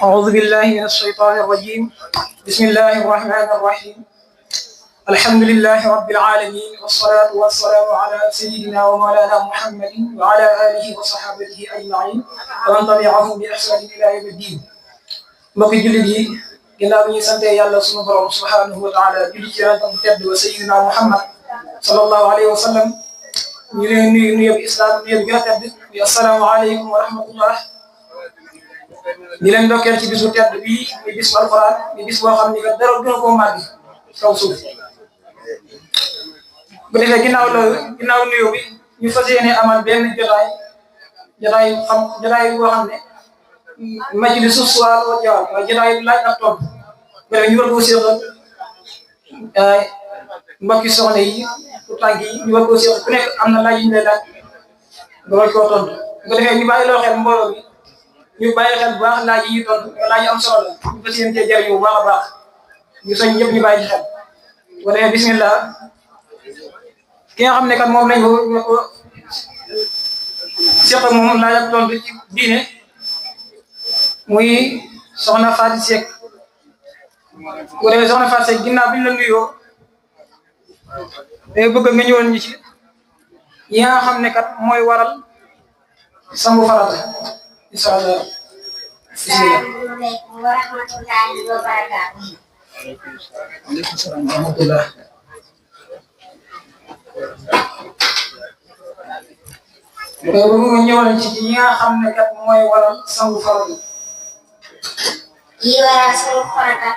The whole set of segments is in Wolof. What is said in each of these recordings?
أعوذ بالله من الشيطان الرجيم. بسم الله الرحمن الرحيم. الحمد لله رب العالمين، والصلاة والسلام على سيدنا ومولانا محمد وعلى آله وصحابته أجمعين ومن تبعهم بإحسان إلى يوم الدين. mbokki jullit yi ginnaaw bi ñu sante yàlla sunu borom subhanahu wa taala julli ci yonentam bu tedd wa sayyidina Muhammad sallallahu alayhi wa sallam ñu leen nuyu islam nuyu bi gën a tedd bi assalaamu aleykum wa rahmatullah. di leen ndokkeel ci bisu tedd bii di bisu alquran di bis boo xam ni que dara gën a koo màgg kaw suuf. bu defee ginnaaw nuyu bi ñu fas yéene amal benn jotaay boo xam ne majlisu su'aal wa jawaab mooy jotaay laaj ak tontu ba ñu war koo seqal mbokki soxna yi pour tànk yi ñu war koo seqal ku nekk am na laaj yu ñu lay laaj nga war koo tontu bu defee ñu bàyyi loo xel mbooloo bi ñu bàyyi xel bu baax laaj yi ñuy tontu laaj yu am solo la ñu fas yéene cee jëriñu bu baax a baax ñu soñ ñëpp ñu bàyyi ci xel bu defee bismillah ki nga xam ne kat moom lañ ko seqal moom laaj ak tontu ci diine muy soxna Faty Seck. bu defee soxna Faty Seck ginnaaw bi ñu la nuyoo day bëgg nga ñëwoon ñu ci yi nga xam ne kat mooy waral sangu farata incha allah. Assalamualaikum warahmatullahi wabarakatuh. Waalaikumsalam warahmatullah. Bëgg nga ñëwoon ci yi nga xam ne kat mooy waral sangu farata. Yi waral sangu farata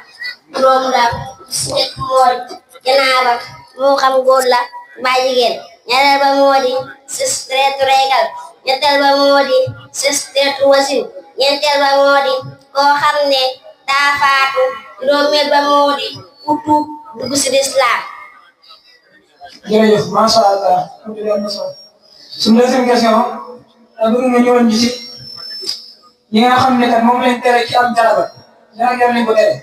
juróom la bis njëkk mooy janaaba moo xam góor la mbaa jigéen. ñaareel ba moo di sës deretu régal. ñetteel ba moo di sës deretu wasin. ñeenteel ba moo di koo xam ne daa faatu. juróomeel ba moo di ku tuub dugg si lislaam. jërëjëf macha allah suñu deuxième question bëgg nga ñëwoon ci yi nga xam ne kat moom lañ tere ci am janaba yan lañ ko tere.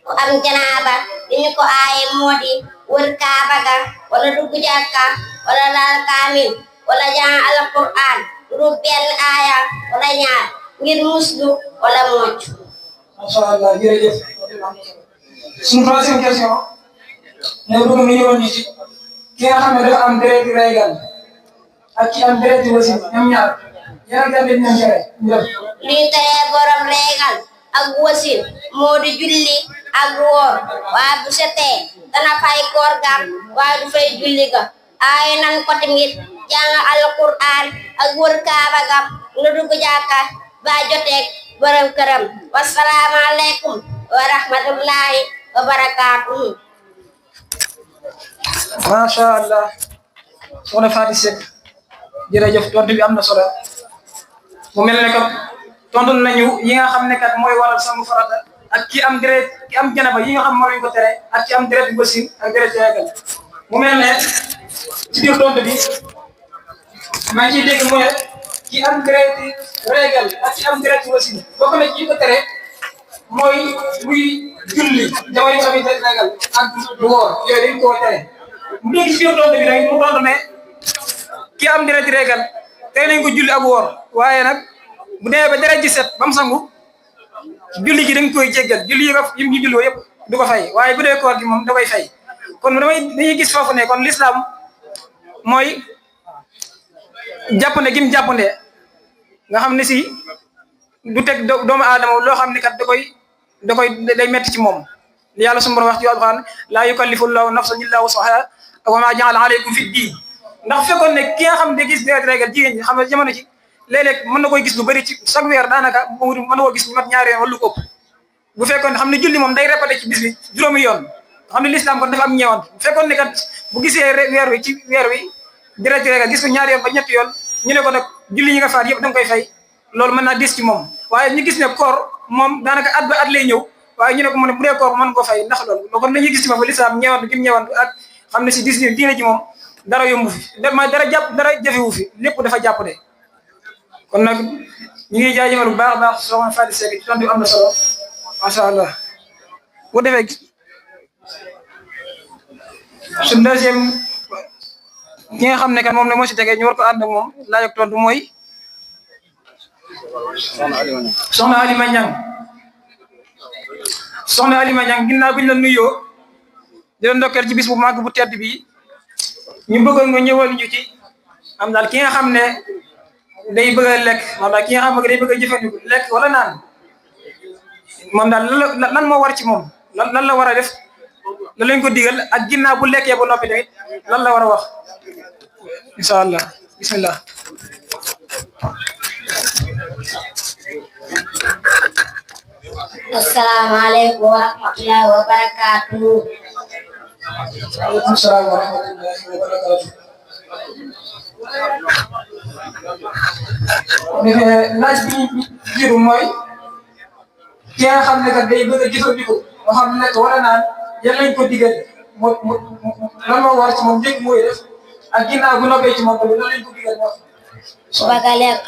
ku am janaaba li ñu ko aaye moo di wër kaaba ga wala dugg jàkka wala laal kaamil wala jàng alquran lu benn aaya wala ñaar ngir muslu wala mocc. macha allah jërëjëf suñu troisième question ne bëgg nga ñëwoon ci ki nga xam ne dafa am deretu régal ak ki am deretu wasin ñoom ñaar yan lañ leen tere luy tere borom régal ak wasin moo di julli ak woor waaye bu setee dana fay koor gam waaye du fay julli ga aaye nan ko tamit jàng alquran ak wër kaaba gam nga dugg jàkka ba joteeg borom këram. wassalaamu aleykum wa rahmatullahi wa barakaatuhu. macha allah soxna Faty Seck jërëjëf tontu bi am na solo mu mel ne que tontu nañu yi nga xam ne kat mooy waral sangu farata ak ki am janaba yi nga xam moo lañ ko tere ak ki am deret wasin ak deret régal mu mel ne ci biir tontu bi maa ngi ciy dégg mooy ki am deret régal ak ki am deret wasin bokk na ci ko tere mooy muy julli jamono yi nga xam ne deret régal ak du woor yooyu dañ koo tere mu dégg ci biir tontu bi nag mu tontu ne ki am deret régal tey nañ ko julli ak woor waaye nag bu demee ba deret ji set ba mu sangu julli ji dañ koy jéggal julli yi ñu julloo yëpp du ko fay waaye bu dee koor gi moom da koy fay kon dañuy gis foofu ne kon l'islam mooy jàppande gi mu jàppande nga xam ne si du teg doomu aadama loo xam ne kat day metti ci moom li yàlla sunu borom wax ci alquran laa yukallifu llahu nafsan illa wusaha wa ma ja'ala alaykum fi diin ndax fekkoon ne ki nga xam ne gis deret régal jigéen ñi xam ne jamono ci léeg-léeg mën na koy gis lu bëri ci chaque weer daanaka mën na koo gis mat ñaari yoon wala lu ko ëpp bu fekkoon ne xam ne julli moom day répété ci bis bi juróomi yoon xam ne l'islam kon dafa am ñeewant bu fekkoon ne kat bu gisee weer wi deret régal gis ko ñaari yoon ba ñetti yoon ñu ne ko nag julli yi nga faat yëpp da nga koy fay loolu mën naa dis ci moom waaye ñu gis ne koor moom daanaka at ba at lay ñëw waaye ñu ne ko mën bu dee koor mën ko fay ndax loolu kon dañuy gis ci foofu l'islam ñeewant gi mu ñeewant ak xam ne si diine ji moom dara yombu fi dara jafewu fi lépp dafa jàpp de kon nag ñu ngi jaajëfal bu baax a baax soxna Faty Seck ci tontu am na solo macha allah bu defee suñu deuxième ki nga xam ne kat moom ne moo si tegee ñu war ko ànd ak moom laaj ak tontu mooy soxna Alima Niang soxna Alima Niang ginnaaw bi ñu la nuyoo di la ndokkeel ci bis bu màgg bu tedd bi ñu bëggoon nga ñëwal ñu ci am daal ki nga xam ne day bëgg a lekk moom daal ki nga xam ne day bëgg a jëfandiku lekk wala naan moom daal lan moo war ci moom lan la war a def lan lañ ko digal ak ginnaaw bu lekkee ba noppi tamit lan la war a wax incha allah bismillah. Assalamualaikum warahmatullahi wabarakatuh. Waalaikumsalam warahmatullahi wabarakatuh. Laaj bi jiitu mooy ki nga xam ne kat day bëgg a jëfandiku moo xam ne wala naan yan lañ ko digal lan moo war ci moom njëkk mooy def ak ginnaaw bu noppee ci moom tamit lan lañ ko digal wax. Su bëgg a lekk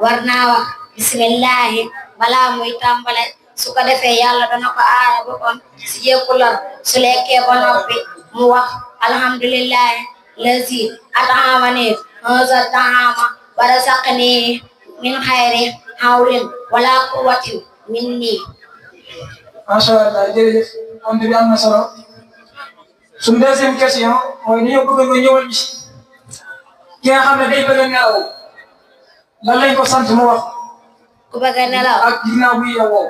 war naa wax bismillahi balaa muy tàmbale su ko defee yàlla dana ko aara boppam si jékku lor su lekkee ba noppi mu wax alhamdulillahi lazi at'amani haza ta'ama wa razaqani min xayri hawlin wala quwwatin minni. Masha Allah jërëjëf am bi am na solo suñu deuxième question mooy dañoo bëgg nga ñëwal ci ki nga xam ne day bëgg a nelaw lan lañ ko sant mu wax ku bëgg a nelaw ak ginnaaw bu yeewoo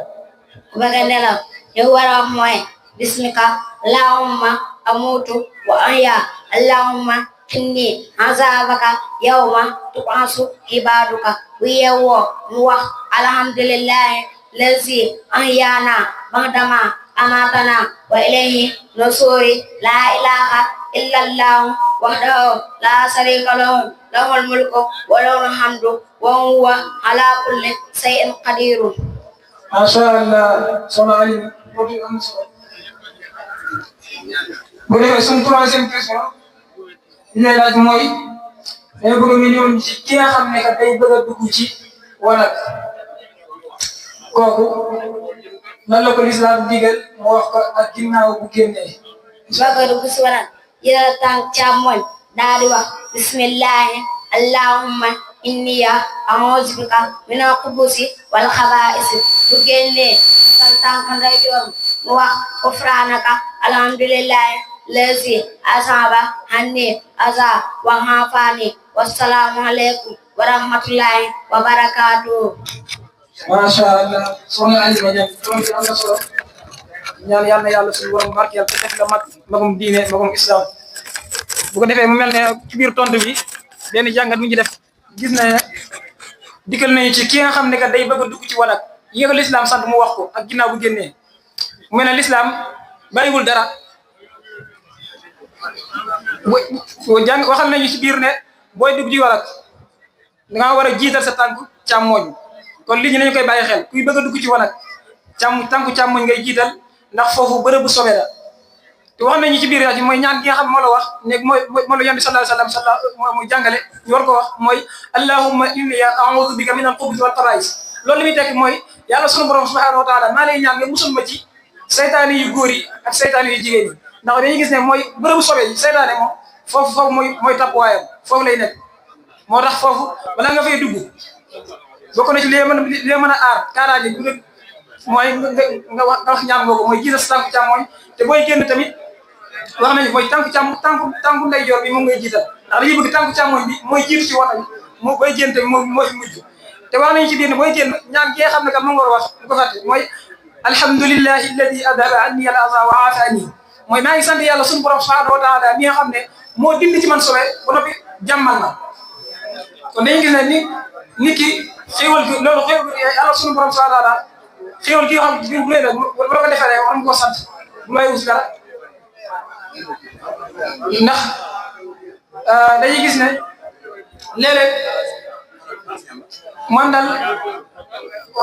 ku bëgg a nelaw li war a wax mooy bismika allahumma amutu wa ahya allahumma inni azabaka yawma tuqasu ibaduka bu yeewoo mu wax alhamdulillahi lazi ahyana ba'dama amatana wa ilayhi nusuri la ilaha illa allah wahdahu la sharika lahu lahul mulku wa lahul hamdu wa huwa ala kulli shay'in qadirun. Masha Allah soxna Ali boobu am na solo bu defee suñu troisième question li lay laaj mooy day bëgg nga ñëw ci ki nga xam ne kat day bëgg a dugg ci wanag kooku lan la ko lislaam digal mu wax ko ak ginnaaw bu génnee. bëgg a dugg si wanag jëlal tànk càmmoñ daal di wax bismillahi allahumma inniya a'udhu bika minal khubuthi wal khaba'isi bu génnee jëlal tànk ndeyjoor mu wax ghufranaka alhamdulillahi lazi asaba anni aza wa hafani wassalamu alaikum wa rahmatullahi wa barakatuh. Masha Allah soxna Alima Niang tontu am na solo ñaan yàlla na yàlla suñu borom barkeel te def la magum diine magum islam bu ko defee mu mel ne ci biir tontu bi benn jàngat mi ngi def gis na dikkal nañu ci ki nga xam ne kat day bëgg a dugg ci wanag yi nga l'islam sant mu wax ko ak ginnaaw bu génnee mu mel ne l'islam bàyyiwul dara boo jàng waxal nañu ci biir ne booy dugg ci wanag dangaa war a jiital sa tànku càmmooñ kon li ñu nañu koy bàyyi xel kuy bëgg a dugg ci wanag tànku càmmoñ ngay jiital ndax foofu bërëb bu sobe la te wax nañu ci biir yaa ji mooy ñaan gi nga xam moo la wax ne moo la yonent sallallahu alayhi wasallam mooy jàngale ñu war ko wax mooy allahumma inni a'udhu bika min al-khubuthi wal khaba'is loolu li muy tekki mooy yàlla sunu borom subhanahu wa ta'ala maa lay ñaan nga musul ma ci saytaane yu góor yi ak saytaane yu jigéen yi ndax dañuy gis ne mooy bërëbu sobe yi saytaane moom foofu mooy tappuwaayam foofu lay nekk moo tax foofu bala nga fay dugg bokk na ci li mën a aar kaaraange bu dee mooy nga wax ñaan googu mooy jiital sa tànku càmmooñ te booy génn tamit wax nañu mooy tànku ndeyjoor bi moom ngay jiital ndax dañuy bëgg tànku càmmooñ bi mooy jiitu ci wanag moo booy génn tamit moo fi mujj te wax nañu ci biir ne booy génn ñaan gi nga xam ne kat moom nga war a wax bu ko fàtte mooy alhamdulillahi alladi adhaba anni al-adha wa afani mooy maa ngi sant yàlla suñu borom subhanahu wa ta'ala mi nga xam ne moo dindi ci man sobe ba noppi jàmmal na kon dañuy gis ne nit ki xéewal gi loolu xéewal gi yàlla suñu borom subhanahu wa ta'ala xéewal gi nga xam ne bu lay la bu la ko defee rek war nga koo sant bu may wut dara ndax dañuy gis ne léeg-léeg man daal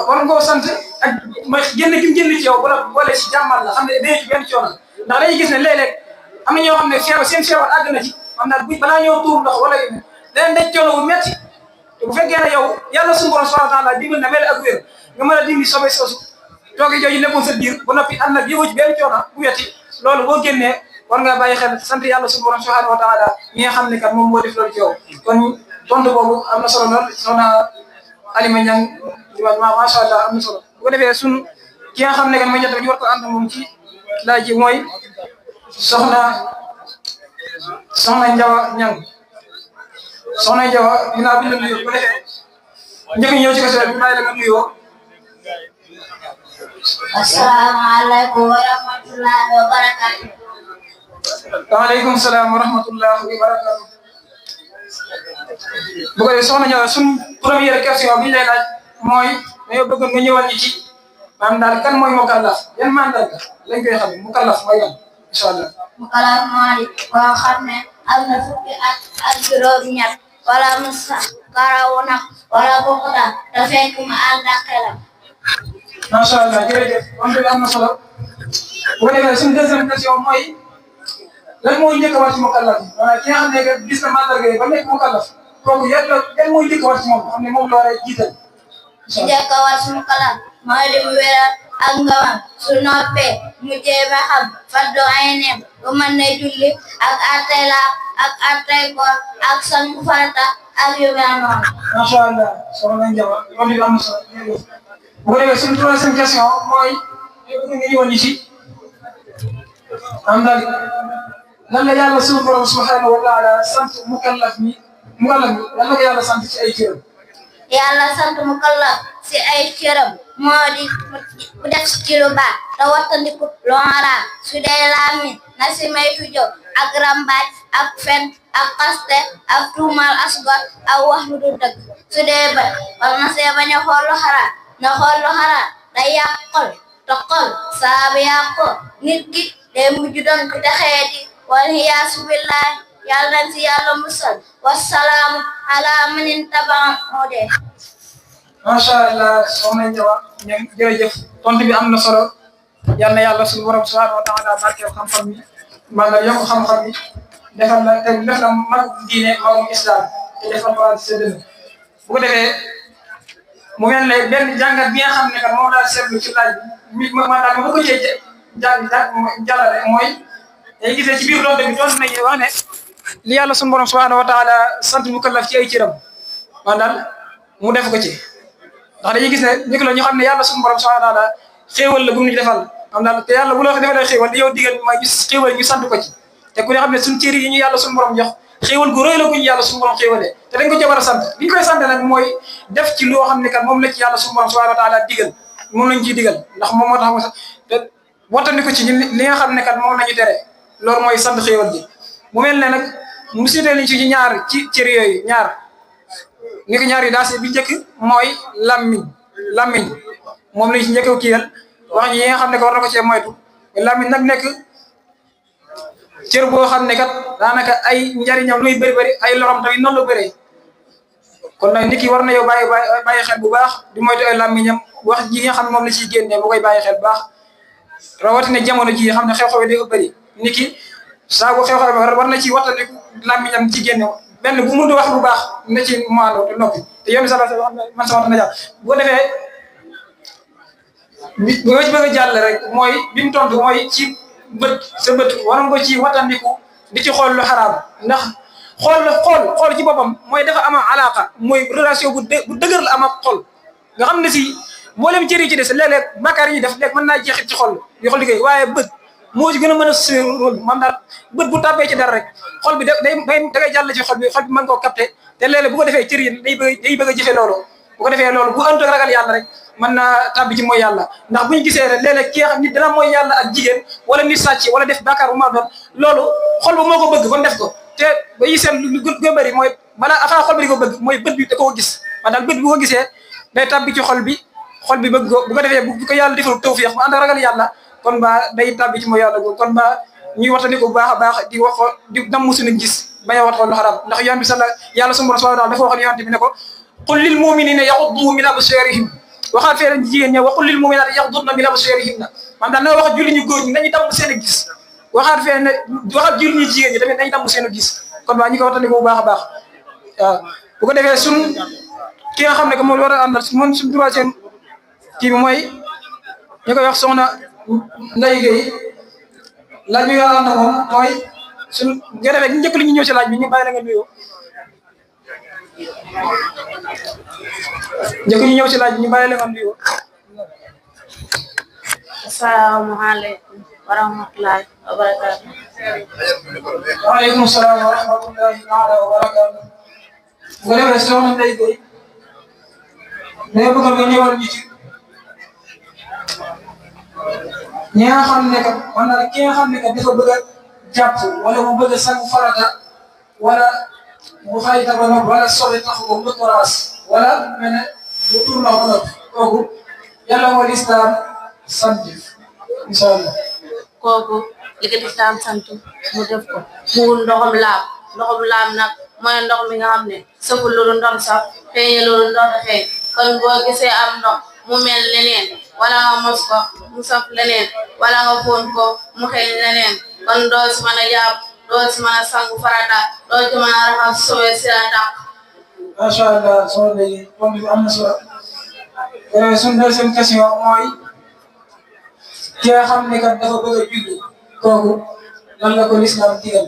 war nga koo sant ak mooy génn gi mu génn ci yow wala boole si jàmmal la xam ne day ci benn coono ndax dañuy gis ne léeg-léeg am na ñoo xam ne seen feebar àgg na ci xam naa balaa ñoo tuur ndox wala leneen day coono bu metti te bu fekkee ne yow yàlla suñu borom subhanahu wa ta'ala dimbal na mel ak wér nga mën a dindi sobe soosu tooge jooju nekkoon sa biir ba noppi am nag yëngu ci benn coono bu wetti loolu boo génnee war ngaa bàyyi xel sant yàlla suñu borom subhanahu wa ta'ala ñi nga xam ne kat moom moo def loolu ci yow kon tontu boobu am na solo lool soxna Alima Niang macha allah am na solo bu ko defee suñ ki nga xam ne kan mooy ñett ñu war ko ànd moom ci laaj ji mooy soxna Njawa Ñang soxna Njawa dinaa bind nuyu bu defee njëkk ñëw ci question bi bàyyi la nga nuyoo. Assalamualaikum warahmatullahi wabarakatuh. waaleykum salaam wa rahmatullahi wa barakatuh. bu ko defee soxna Njawa suñ première question bi ñu lay laaj mooy dañoo bëggoon nga ñëwal ñi ci maanaam daal kan mooy mukallaf yan mandarga lañ koy xam mukallaf mooy yan incha allah. Mukallaf mooy koo xam ne am na fukki at ak juróom-ñett wala mu sax karaw nag wala bokkut te fekk mu ànd ak xelam. macha allah jërëjëf am na solo bu ko defee suñu deuxième question mooy lan mooy njëkk a war ci mukallaf yi maanaam ki nga xam ne que gis na mandarga yi ba nekk mukallaf kooku yan mooy njëkk a war ci moom xam ne moom la war a jiital. njëkk a war ci mukallaf mooy di mu wéral ak ngëmam su noppee mu jéem a xam faddu ay neem bu mën na julli ak attay laab ak attay koor ak sangu farata ak yu mel noonu. macha allah soxna Njawa loolu it am na solo jërëjëf bu ko defee suñu troisième question mooy nga ñëwoon ñu ci am daal lan la yàlla suñu borom subhanahu wa taala sant mukallaf mi lan la ko yàlla sant ci ay cëram. yàlla sant mukallaf ci ay cëram moo di mu def ci lu baax te wattandiku lu haram su dee làmmiñ na si maytu jóg ak rambaaj ak fen ak xaste ak tuumal asgor ak wax lu dul dëgg su dee bët wala na see bañ a xool lu haram na xool lu haram day yàq xol te xol saabu yàqoo nit ki day mujj doon ku texee di wal hiyaasu billahi yàlla nañ si yàlla musal wassalaamu ala manin tabaam moo dee. macha allah soxna Njawa ñoom jërëjëf tontu bi am na solo yal na yàlla suñu borom subhanahu wa taala barkeel xam-xam bi maanaam yokk xam-xam bi defal la te def la mag diine magum islam te defal ko ak sa dënn bu ko defee mu mel ne benn jàngat bi nga xam ne kat moom laa seetlu ci laaj bi maanaam ma ko cee jàllale mooy day gisee ci biir tontu bi tontu nañu wax ne li yàlla suñu borom subhanahu wa taala sant mukallaf ci ay cëram maanaam mu def ko ci. ndax dañuy gis ne njëkk la ñu xam ne yàlla suñu borom subhanahu wa taala xéewal la bu ñu defal xam daal te yàlla bu la defalee xéewal di yow digal mooy ñu xéewal ñu sant ko ci te ku ne xam ne suñu cër yi ñu yàlla suñu borom jox xéewal gu rëy la gu ñu yàlla suñu borom xéewalee te dañ ko ci war a sant li ñu koy sant nag mooy def ci loo xam ne kat moom la ci yàlla suñu borom subhanahu wa taala digal moom lañ ciy digal ndax moom moo tax mu sax te wattandi ko ci li nga xam ne kat moom lañu tere loolu mooy sant xéewal ji mu mel ne nag mu siiteel ñu ci ñaar ci cër yooyu ñaar ni ko ñaar yi daal bi njëkk mooy lammiñ moom lañ ci njëkk a kiyal wax ñi nga xam ne ko war na ko cee moytu lammiñ nag nekk cër boo xam ne kat daanaka ay njariñam luy bëri ay lorom tamit noonu la bëree kon nag nit ki war na yow bàyyi xel bu baax di moytu ay lammiñam wax ji nga xam ne moom la ciy génnee bu koy bàyyi xel bu baax rawatina jamono ji xam ne xew-xew yi day bëri nit ki saa bu xew-xew bi war na ci wattandiku lammiñam ci génne benn bu mënut wax bu baax na ci maandoo te noppi te yoon bi sala wax man sama na jàll bu ko defee bi nga ci bëgg a jàll rek mooy bi mu tontu mooy ci bët sa bët war nga ko ci wattandiku di ci xool lu xaraam ndax xool ci boppam mooy dafa am alaaka mooy relation bu dëgër la am ak xol nga xam ne si mboolem cër yi ci des léeg-léeg bàkkaar yi ñuy def léeg mën naa jeexit ci xol di xol liggéey waaye bët moo ci gën a mën a jouer rôle maanaam daal bët bu tàbbee ci dara rek xol bi da ngay jàll ci xol bi mën koo capté te léeg-léeg bu ko defee cër yi day bëgg a jëfe loolu bu ko defee loolu bu ànd ak ragal yàlla rek mën naa tàbbi ci mooy yàlla ndax bu ñu gisee rek léeg-léeg ki nga xam nit dana mooy yàlla ak jigéen wala nit sàcc wala def bàkkaar bu ma doon loolu xol ba moo ko bëgg ba mu def ko te ba yi seen lu gën bëri mooy balaa avant xol bi di ko bëgg mooy bët bi da koo gis ma daal bët bu ko gisee day tàbbi ci xol bi bëgg ko bu ko defee bu ko yàlla defal tawfiix bu ànd ak ragal yàlla kon ba day tàbbi ci mooy yàlla googu kon ba ñuy waxtaanee ko bu baax a baax di wax di damm suñu gis bañ a wax lu xaraam ndax yoon bi yàlla subhaanahu wa taala dafa waxoon yonent bi ne ko qul lil mu'minina yaghuddu min absarihim waxaat fee jigéen ñi wa qul lil mu'minati yaghdudna min absarihinna man daal na wax julli ñu góor ñi nañu damm seen gis waxaat fee ne waxaat julli ñu jigéen ñi tamit nañu damm seen gis kon ba ñu ko waxtaanee ko bu baax a baax waaw bu ko defee suñ ki nga xam ne que moom war a àndal moom suñ troisième kii bi mooy ñu koy wax soxna Ndeye Gueye laaj bi nga ànd moom mooy suñ nga defee njëkk li ñu ñëw si laaj bi ñu bàyyi la nga nuyoo njëkk ñu ñëw si laaj bi ñu bàyyi la nga nuyoo asalaamaaleykum wa rahmatullahi wa barakatuh. waaleykum salaam wa rahmatullahi taala wa barakatuh. bu ko defee soxna Ndeye Gueye day bëgg nga ñëwal ñu ci ñi nga xam ne kat man na ki nga xam ne kat dafa bëgg a jàpp wala mu bëgg a sangu farata wala mu fay tabanoo wala soxla tax ko mu toraas wala mel ne mu tur ndox ba noppi kooku yàlla moo lislaam sant incha allah. kooku li ko lislaam sant mu def ko mu wut ndoxam laab nag mooy ndox mi nga xam ne saful loolu ndox sax feeñe loolu ndox dafay kon boo gisee am ndox mu mel leneen wala nga mos ko mu saf leneen wala nga foon ko mu xeeñ leneen kon doo si mën a jàpp doo si mën a sangu farata doo si mën a raxas sobe si la tax. macha allah soxna Ndeye tontu bi am na solo. suñu deuxième question mooy ki nga xam ne kat dafa bëgg a julli kooku lan la ko lislaam digal.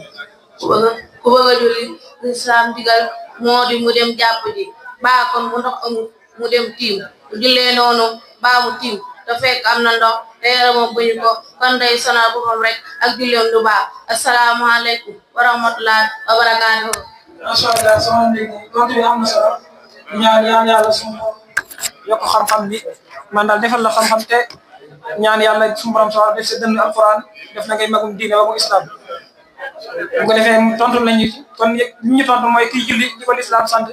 ku bëgg a julli lislaam digal moo di mu dem jàpp ji baa kon mu ndox amul mu dem tiim mu jullee noonu baa mu tiim te fekk am na ndox te yaramam buñu ko kon day sonal boppam rek ak julleem du baax. asalaamaaleykum wa rahmatullahi wa barakaatuhu. macha allah soxna Ndeye tontu bi am na solo ñaan yàlla suñu yokk xam-xam bi man daal defal la xam-xam te ñaan yàlla suñu borom soo def sa dënn alquran def na ngay magum diine magum islam bu ko defee tontu lañu kon li ñu tontu mooy kiy julli di ko lislaam sant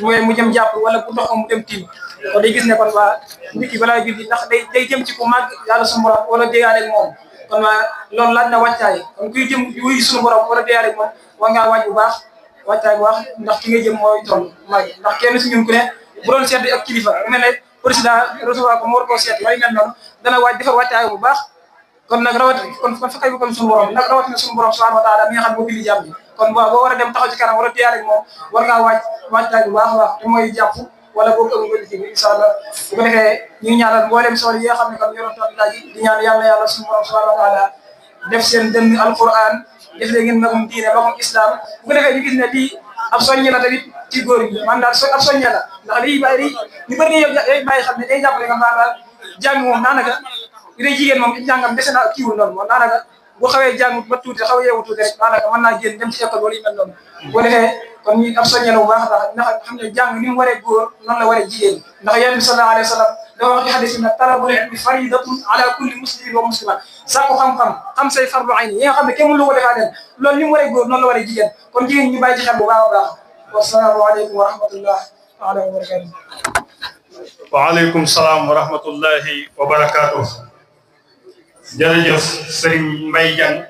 mooy mu jëm jàpp wala bu ndox mu dem tiim kon day gis ne kon waa nit ki balaa julli ndax day jëm ci ku màgg yàlla suñu borom wala déyaale ak moom kon waa loolu laaj na wàccaay kon kuy jëm wuy suñu borom wala déyaale ak moom war ngaa waaj bu baax wàccaay bu baax ndax ki nga jëm mooy toll màgg ndax kenn si ñun ku ne bu doon seet ak kilifa mel ne président recevoir ko mu war koo seet waaye mel noonu dana waaj defar wàccaay bu baax kon nag kon fekkay bu comme suñu borom nag rawatina suñu borom subhanahu wa taala mi nga xam ne moo bindi jàmm bi kon boo war a dem taxaw ci kanam war a téyaale ak moom war ngaa wàccaay bu baax a baax te mooy jàpp wala boo ko ëmb ci bi incha allah bu ko defee ñu ngi ñaanal mboolem sool yi nga xam ne kon yoroon toog laaj di ñaan yàlla suñu borom subhanahu wa taala def seen dënn alquran def leen ngeen magum diine magum islam bu ko defee ñu gis ne lii ab soññe la tamit ci góor yi man daal ab soññe la ndax lii ñu bëri yow bàyyi xam ne day jàppale nga daal jàng moom daanaka bu dee jigéen moom jàngam dese na kiiwul noonu moom daanaka bu xawee jàng ba tuuti xaw a yeewu tuuti rek daanaka mën naa génn dem ci école wala yu mel noonu bu defee kon ñu ab soññe la bu baax a baax ndax xam ne jàng ni mu waree góor noonu la waree jigéen ndax yonent bi sallallahu alayhi wa sallam dafa wax ci hadis bi nag talabul ilmi faridatun ala kulli muslimin wa muslimat sàkku xam-xam xam say fardu ayni yi nga xam ne kenn mënu ko defaa leen loolu ni mu waree góor noonu la waree jigéen kon jigéen ñu bàyyi ci xel bu baax a baax wasalaamaaleykum wa rahmatullah taala wa barakatuh. waaleykum salaam wa rahmatullahi wa barakatuh. jërëjëf Serigne Mbaye Diagne